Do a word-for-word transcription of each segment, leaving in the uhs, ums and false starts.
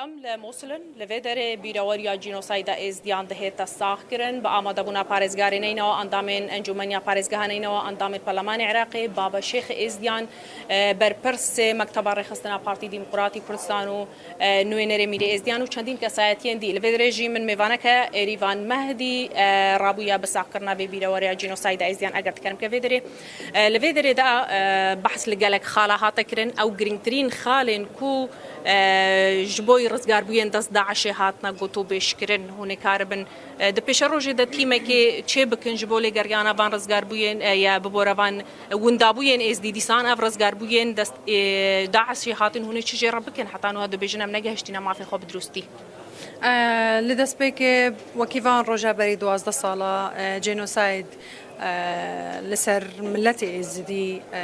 Em li Mosul in, li vê derê bîreweriya cînosayda Êzdiyan dihête saxkirin. Bi amadebûna parêzgarê Neynewa, endamên Encûmeniya Parêzgeha Neynewa, endamên Perlemanê Iraqê, Baba Şêxê Êzdiyan, e, berpirsê Mekteba Rêxistina Partî Demokratî Kurdistan û, e, nûênerê Mîrê Êzdiyan û çendîn kesayetiyên dî. Li vê derê jî min mêvaneke Êrîvan Mehdî, e, rabûye bi saxkirina vê bîreweriya cînosayda Êzdiyan. Eger dikerem ke vê derê, e, li vê derê de, e, behs li gelek xala hate kirin. Ew girîngtirîn xalên ku e, ji bo rizgarbûyên dest DAIŞê hatine gotûbêjkirin. Hûn ê karibin, e, di pêşerojê de tîmekê çêbikin ji bo lêgeriyana van rizgarbûyên, e, ya bi bore van windabûyên Êzdî. Dîsan ev rizgarbûyên dest, e, DAIŞê hatin, hûn ê çi jê re bikin? Heta niha dibêjin, em negehiştîne mafê xwe bi dirustî. E, li destpêkê wekî van roja berî duwazdeh sala, e, genocide, e, li ser miletê Êzidî, e,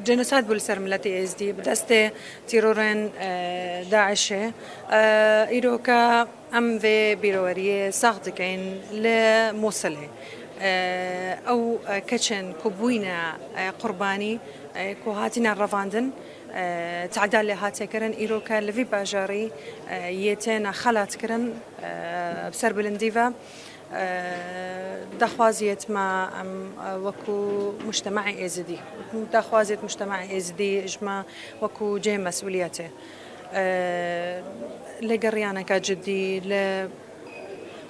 genocide bû li ser miletê Êzidî bi destê tîrorên, e, DAIŞê. E, îroka em vê bîroweriyê sax dikeyin li Mosilê. E, ew, e, keçên ku bûyne, e, qurbanî, e, ku hatine revandin, e, teda lê hate kirin, îroka li vî bajarî, e, yê têne xelatkirin, e, bi serbilindî ve. Daxwaziyêt me em, e, wekû mujtema'ê Êzidî, daxwaziyêt mujtema'ê Êzidî ji me wekû cihê mesûliyetê, e, lêgeriyaneke cidî li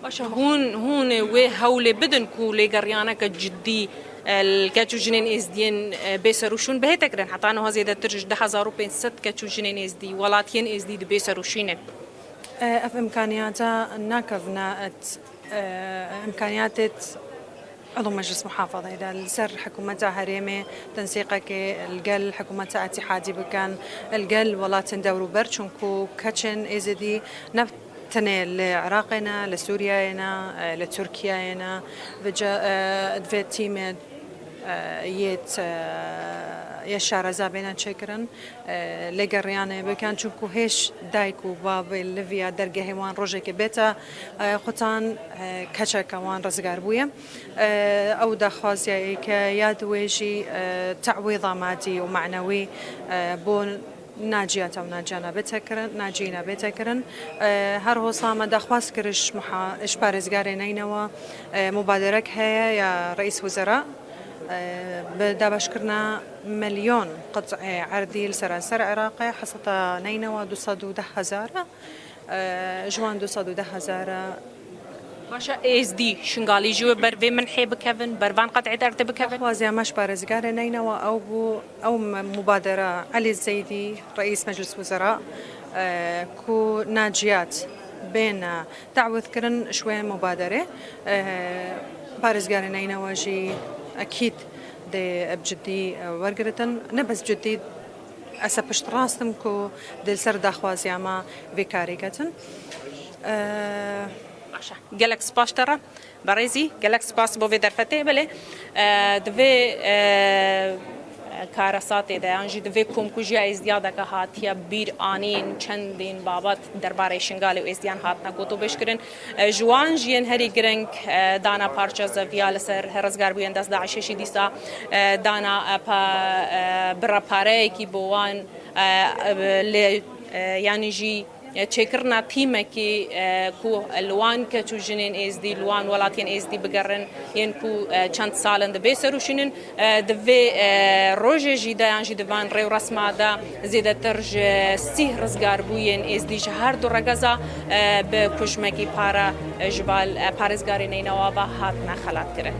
Baş e, hûn, hûn ê wê hewlê bidin ku lêgeriyaneke cidî, e, li keç û jinên Êzdiyên, e, bê serûşûn bihête kirin. Heta niha zêdetir ji du hezar û pênc sed keç û jinên Êzdî, welatiyên Êzdî di bê serûşî ne. E, ev imkaniyata nakevne et e, imkaniyatêt Elo Meclis Muhafazeyê de li ser hikûmeta herêmê tensîqekê li gel hikûmeta Etîhadî bikin, li gel welatên dewrûber, çunku keçên Êzidî ne tenê li Iraqê ne, li Sûriyeyê ne, e, li Tirkiyeyê ne, vêca, e, divê tîmê, e, yêt, e, yê şareza bêne çêkirin. e, lêgeriyanê bikin, çunku hêj dayik û bavê li viya dergehê wan rojekê bête, e, qutan, e, keçeke wan rizgar bûye. E, ew daxwaziya yê ke ya di wê jî, e, te'wîda madî û manewî, e, bo naciyata û naciyana bête kirin, naciyîna bête kirin. E, her hosa me daxwaz kiriş muha-, ji parêzgarê Neynewa, e, mubaderek heye ya Reîs Wizera, e, bi dabeşkirina milyon qit'ê erdî li seranser Iraqê, heseta Neynewa du sed û deh hezar e, ji wan du sed û deh hezar e. Baş e, Êzdî, Şingalî jî wê ber vê minhê bikevin, ber van qet'ê erdê bikevin? Daxwaziya me ji parêzgarê Neynewa ew bû, ew me-, mubadera Elî Zeydî, Reîs Meclis Wizera, e, ku naciyat bêne te'wîd kirin ji wê mubaderê. E, parêzgarê Neynewa jî ekîd dê bi cidî, e, wergiritin. Ne bes cidî, ez ê piştrast im ku dê li ser daxwaziya me vê karî ketin. E, Baş e. Gelek spas te re. Berêzî, gelek spas bo vê derfetê. Belê, e, di vê, e, karesatê de, yan jî di vê komkujiya Êzdiya de ke hatiye bîr anîn, çendîn babet derbarê Şingalê û Êzdiyan hatine gotûbêjkirin. E, ji wan jî yên herî giring, e, dana parça zeviya li ser rizgarbûyên dest DAIŞê jî dîsa, e, dana, e, pa-, e, bira pareyekî bo wan, e, e, lê, e, yanî jî, e, çêkirina tîmekî, e, ku li wan keç û jinên Êzdî, li wan welatiyên Êzdî bigerin, yên ku, e, çend sal in di bê serûşînin. E, di vê, e, rojê jî de yan jî di van rêwresma de zêdetir ji sîh rizgarbûyên Êzdî ji her du regeza, e, bi kujmekî pare, e, ji bal, e, parêzgarê Neynewa ve hatine xelatkirin.